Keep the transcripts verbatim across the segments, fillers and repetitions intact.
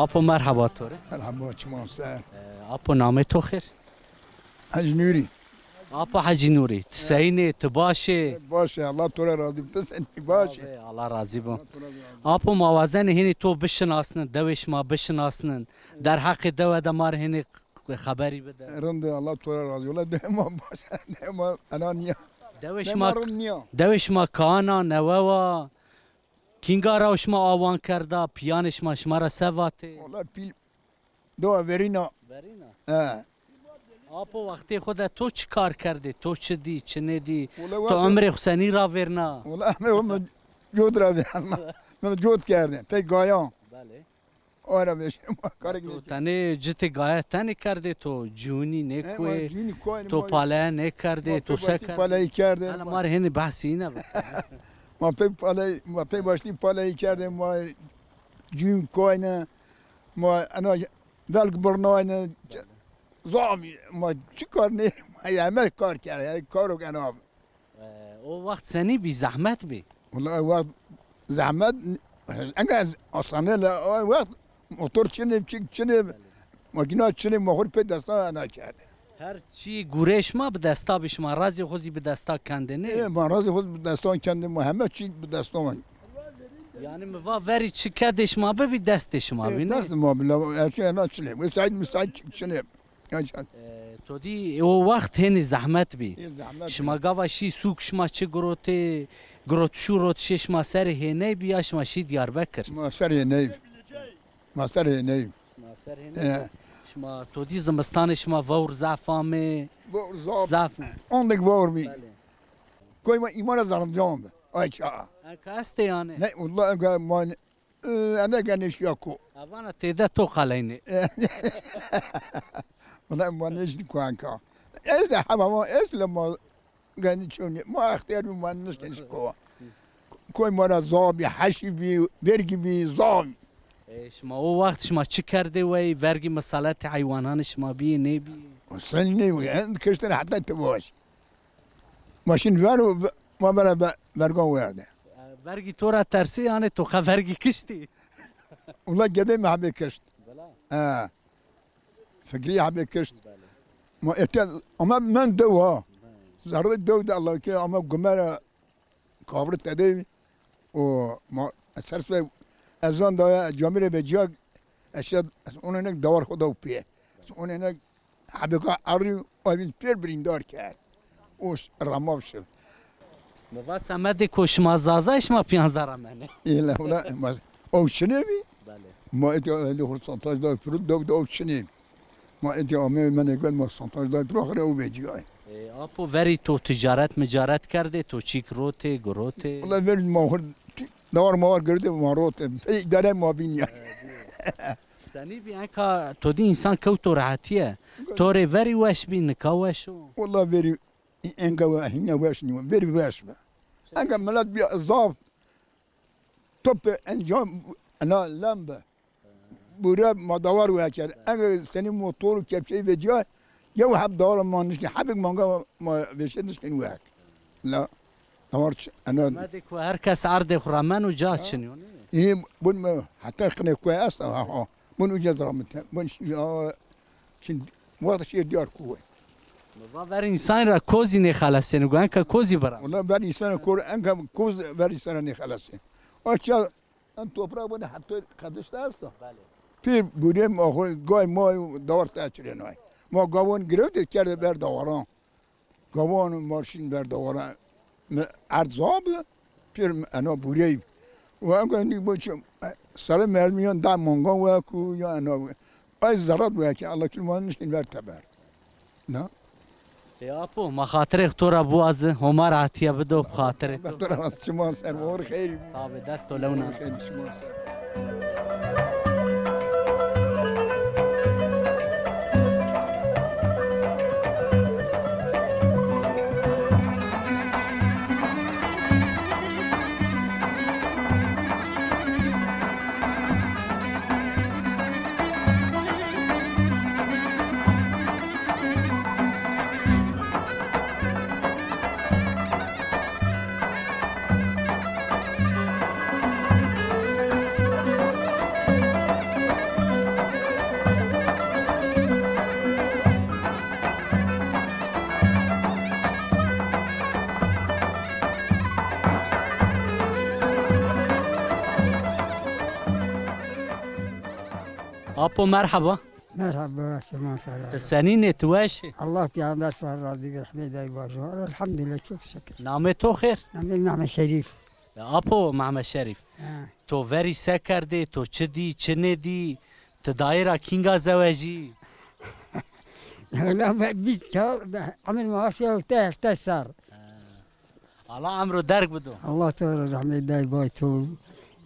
Apo merheba to rê. Merheba, çiman ser. E, apo namê to xêr? Hecî Nûrî. Apo Hecî Nûrî, ti seyîn ê, ti baş ê? Baş ê, Allah to ra razî bo, ti senî, baş ê? Sağ ol, Allah razî bo. Allah to ra razî bo. Apo ma wazenê hênî to bişinasnin, dewê şima bişinasnin. Derheqê dewe de ma rê hênî xeberî bide. Rind ê, Allah to ra razî. Wela dewê ma baş, dewê ma ena nîya. Dewê şima, dewê şima kayan a, newe wa? Kînga ra şima awan kerda, pîyanê şima şima ra se vatê? Wela pîl dewa verîna. Verîna? He. Apo wextê xo de to çi kar kerdê? To çi dî, çi nêdî? Wela to wexto emrê xo senî ravêrna? Wela emrê xo mi cot ravêrna. Mi cot kerdê, pey gayan. Belê. Ora vêşê ma karê. To tenê citê gaye tenê kerdê, to cûnî nêkuê, to paleye nêkerdê, to se kerdê? Paleyî kerdê. Hela ma rê hênî behsî îne bike. Ma pey paleyî, ma pey baştî paleyî kerdê, ma cûn koyne, ma ena velg birnayne, zaf ma çi kar nê, ma heme kar kerdê, yanî karo ena. E, o wext senî bî, zehmet bî? Wela o wext zehmet, enga asane la, o wext motor çinê, çik çinê, makîna çinê, ma xo rê pê destan ena kerdê. Her çî gurê şima bi desta bî, şima razê xo zî bi desta kendêne? Ê, ma razê xo bi destan kendê, ma heme çî bi destan. Yanî mi va verî çi kedê şima bibî, destê şima bî, nê? Dest ma bila, her şey ena çinê. Wê saîd misaîd çik çinê. E, to dî o wext hênî zehmet bî. Ê, zehmet bî. Şima gava şî sûk şima çi girotê, girotişû rotişê şima serê hêney bî ya şima şî Diyarbekir? Ma serê hêney bî. Ma serê hêney bî. Şima serê hêney bî. E. Şima to dî zimistanê şima vewr zaf amê? Vewr zaf. Zaf. Ondek vewr bî. Belê. Koy ma îmara Zermcan bi. Ay ça. Eka estê yanî? Ne, wela eka ma Ene genişîya ko. Evana têde to qeleynê. Wela ma nêşnî ko enka. Ez de hema ma ez le ma genî çonî. Ma extiyar bî ma nêşnî ko. Koy ma ra zabî, heşî bî, vergî bî, zabî. E, şima o wext şima çi kerdê wey? Vergî misaletê heywananê şima bîyê, nêbîyê? Sen ne, en kiştin heta ti baş. Ma şin ver û ma vera ve-, vergan werde. E, vergî to ra tersî, yanî to qe vergî kiştî? Ula gedê mi hebê kişt. Bela. He. Fikrî hebê kişt. Bela. Ma ete ama men dew ha. He. Zerrê dew de Allah ke ama gumera kavri tedê û ma sers ve ezan da camîrê ve ciya eşe onene dawar xo da pê. Onene Hebêka erî o vîn pêr birîndar kerd. O ş-, remav şi. Mi va semedê ko şima Zaza, şima pîyanza ra menê. Île, ula, ma, o çinê bî? Belê. Ma êdî, êdî xo santaj da piro, dew de o çinê. Ma êdî amê menê gel ma santaj da piro, xire o vecîyay. E, apo verî to ticaret micaret kerdê, to çîk rotê, girotê? Ula verî ma xo dawar mawar girdê ma rotê. Pey îdare ma bîn ya. Senî bî enka to dî însan kewto rehetîye? To rê verî weş bî, nika weş o? Wela verî enka we-, hîna weş nîyo. Verî weş bi. Enka milet bî zaf top encam ena lem bi. Bure ma dawar wekerd. Enka senî motor û kepçeyî vecîya, yew heb dawar ma nişkîn. Hebêk manga ma vêşe nişkîn wek. La, dawar ç-, ena. Semedê ku her kes erdê xo ra meno, ca çin yo, nê? Ê, bun mi, heta xinê ku esta, ha, ha. Bun uca zira mi te-, bun şi-, a, çin, wexta şêr diyar ku we. Mi va ver însan ra kozî nêxelesêne, go enka kozî bira. Wela ver însan ra ko-, enka koz ver însan ra nêxelesên. Aşağı En topraq bine heta qediş de esta. Belê. Pîr burê ma xo gay ma dawar te çirênay. Ma gawan girewtê kerdê ber dawaran. Gawan ma şîn ber dawaran. Mi erd zabi, pîr mi ena burey. Ve enka nî bo çi, sere mermiyan da mangan we ku ya ena we. Ay zerat weke, Allah kî ma nişkîn ver teber. Na? Ê apo, ma xatirê to ra biwazî, Homa ra hatiye bido, bi xatirê to. To ra çiman ser, ma xêr. Sağ be, dest to lewna. Xêr, çiman ser. Apo merheba. Merheba, şima ser. Ti senîn ê, ti weş ê? Allah peyxamber şima razî bi, rehmê dayî baş o. Elhamdülillah, çok şükür. Namê to xêr? Namê Mehmet Şerîf. Ya Apo Mehmet Şerîf. Ha. To verî se kerdê, to çi dî, çi nêdî, ti dayê ra kînga zewejî? Wela be-, biz ça-, be-, emir ma aşağı hevte, hevte ser. Ha. Allah emro derg bido. Allah Teala rahmet day bay to.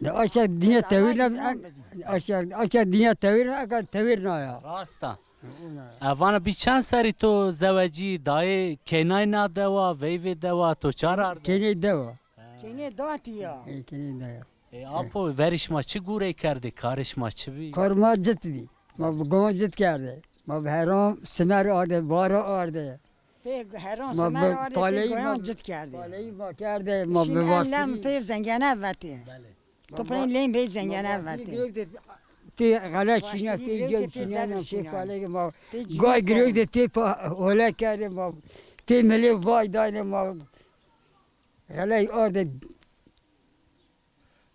De aşağı dinya tewir ne, aşağı, aşağı dinya tewir ne, aka tewir ne ya. Rasta. Ona. E, vana bî çend serî to zewecî, dayê keynay na dewa, veyvê dewa, to çar arde? Keynay dewa. Keynay dewa ti ya. E, keynay dewa. E, apo, verî şima çi gurey kerdê, karê şima çi bî? Kar ma cit bî. Ma bi gon cit kerdê. Ma bi heram simer arde, vara arde. Pê heran simer arde, pê goyan cit kerdê. Paleyî ma kerdê, ma bi vastî. Şîn en lem pê zengene vetê. Belê. To pê lem pê zengene vetê. Pê xele şîne, pê cem şîne, pê paleyî ma. Gay girewtê, pê pa hole kerdê ma. Pê milê vay dayne ma. Xele arde.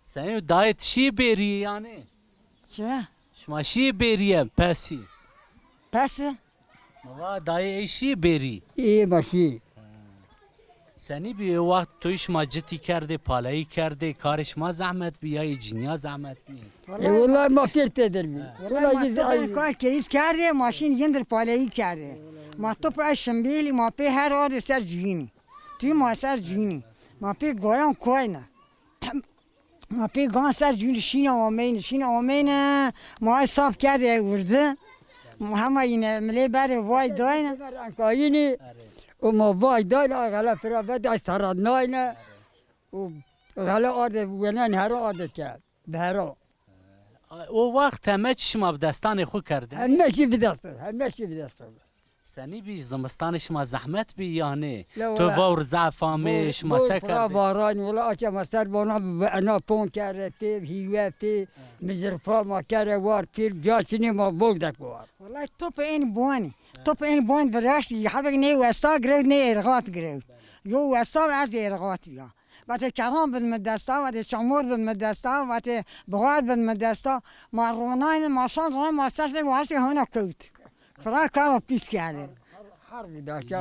Senî dayê ti şîyê bêrî yanî? Çi? Şima şîyê bêrîye, pesî? Pesi? Ma va dayê ey şîyê bêrî. Ê ma şîyê. Senî bî o wext toyî şima citî kerdê, paleyî kerdê, karê şima zehmet bî ya yê cinîya zehmet bî? E, wellahî ma pêr têdir bî. Wellahî ma to ben kar keyif kerdê, ma şîn yindir paleyî kerdê. Ma to pê şimbîlî, ma pê her ardê ser cuyînî. Tî ma ser cuyînî. Ma pê goyan koyne. Ma pê gan ser cûnî şîne ameyne, şîne ameyne, ma ay saf kerdê ey wirdi. Ma hema yine milê berê vay dayne. Kayînî, o ma vay dayne, ay xele pira vede, ay seradnayne. O xele arde wenen hera arde ke, bi hera. O wext heme çî şima bi destanê xwu kerdê? Heme çî bi dest, heme çî bi dest. Senî bî, zimistanê şima zehmet bî yanî? La wela. Tu vewr zaf amê, vewr, şima vewr se pira kerdê? Varanî, wela aça ma ser bona bi ena pon kerde, pê hîwe, pê mizirfa ma kere war, pêr ca çinê ma vewr dek war. Wela top ên bonî. Top ên bonî viraştî, hebek nê westa girewt, nê êrxat girewt. Yo westa ez êrxat ya. Vatê kerran bin mi desta, vatê çamur bin mi desta, vatê buxar bin mi desta. Ma ronayne, ma şan ronay, ma ser se warşê hona kewt. Pira karo pîs kerdê.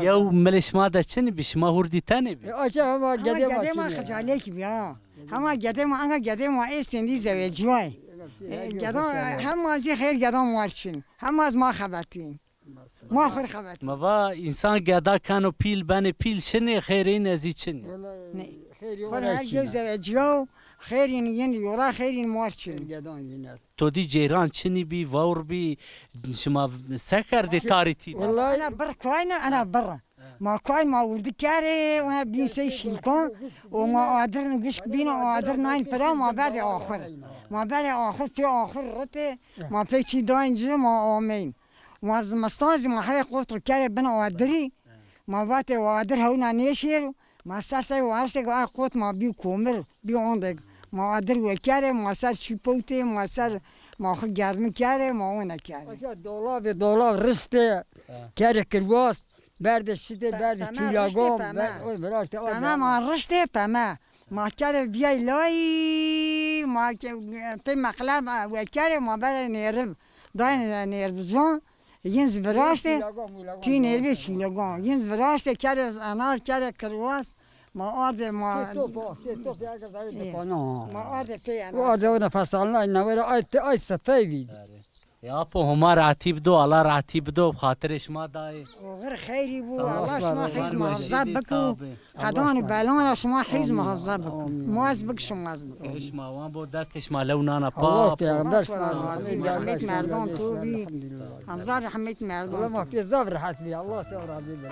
Yew milê şima de çinî bî, şima hurdî tenê bî? E, aşağı hema gedê ma, gedê ma çinî. Qicalek bî ha. Hema gedê ma, anga gedê ma êstên dî zewecîyay. E, geda, hema zî xêr geda ma çin. Hema ez ma xebetîn. Ma xwu rê xebetîn. Mi va însan geda keno pîl benê pîl şinê, xêrê îne zî çinî. Nê. Xwu rê her yew zewecîyaw, xêrîn yin yola, xêrîn mar çin. To dî ceyran çinî bî, vewr bî, şima se kerdê tarî tî de? Ena birr koyne, ena birr. Ma koy ma wirdi kerê, ona bîn sey şîlkan, û ma adir gişk bîne, adir nayn pira, ma berdê axur. Ma berdê axur, pê axur ritê, ma pê çî dayn ci, ma ameyn. Ma zimistan zî ma heyê qot ro kerê bin adirî. Ma vatê o adir hewna nêşêro. Ma ser sey wariştêk ay qot ma bî komir, bî ondek. Ma adir wekerê, ma ser çî powtê, ma ser ma xwu germi kerê, ma one kerê. Aşa dolabê, dolab riştê, kerê kirwas, berdê şitê, berdê çîlagon, ber-, oy viraştê, oy peme, ma riştê peme. Ma kerê vîyay layî, ma ke-, pê meqle ma wekerê, ma berê nêriv. Dayê nêrivizon, yin zî viraştê, tî nêrivê çîlegon. Yin zî viraştê, kerê enar, kerê kirwas, ma ardê ma. Şê top, şê top, ya ke zayê dikana. Ma ardê pê enar. O ardê ona fesalnay, na were ay te-, ay sefey vî. Ya apo, Homa rehetî bido, Allah rehetî bido, bi xatirê şima dayê. Oxir xeyrî bû, Allah şima hîz muhafaza biko. Qedan û belan ra şima hîz muhafaza biko. Ma ez bik, şima ez bik. Şima wan bo, destê şima lew nana pa. Allah peyxamber şima razî, rehmet merdan to bî. Hemza rehmet merdan. Allah ma pê zaf rehet bî. Allah te razî bi.